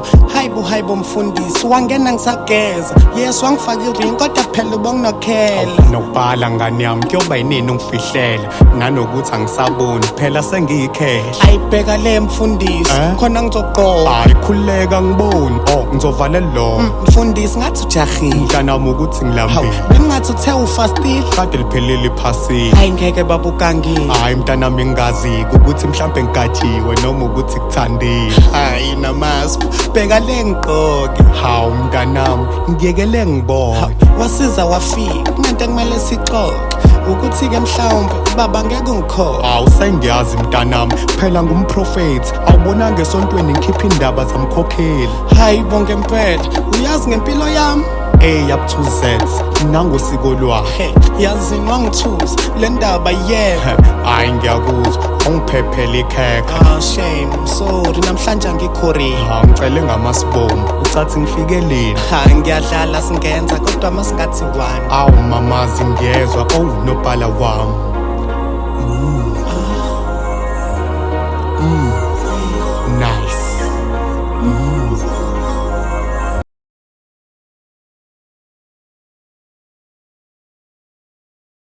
Hawu, hayibo hayibo mfundisi, wangena ngisageza. Yes, wangifaka iring kodwa phela ubonginokhela. Nokubhala ngane yami, kuyoba yinini ungifihlela nanokuthi angisaboni phela sengiyikhehla. Ayibheka le mfundisi, Eh? khona ngizogqoka. Hayi khululeka ngiboni, oh ngizovale lo. Mfundisi ngathi ujahile. Mntanami ukuthi Hawu, ngilambile. bengingathi uthe ufastile. Kade liphelile iphasile. Hayi ngeke baba ugangile. Hayi mntanami ngingaziki ukuthi mhlampe ngigajiwe noma ukuthi kuthandile. Hayi namasp, bheka le ngigqoke. Hawu mntanami, ngiyekele ngibone. Wasiza wafika, kunento ekumele sixoxe. Ukuthi-ke mhlawumbe baba ngeke ungikhona. Hawu sengiyazi mntanami, phela ngumprofethi. Awubonanga esontweni ngikhipha indaba zamkhokheli. Hayi bonke mpela, uyazi ngempilo yami. A up to Z, nangosiko lwakhe. Hey, yazini wangithusa le ndaba yebo. Hayi ngiyakuzwa, ungiphephele ikhekhe. Ah shame, sorry namhlanje angikho-ready. Ha ngicele ngamasibomu, ucathi ngifike lini? Ha ngiyadlala singenza kodwa masingathi one. Awu mamazi ngiyezwa, oh nobhala wami.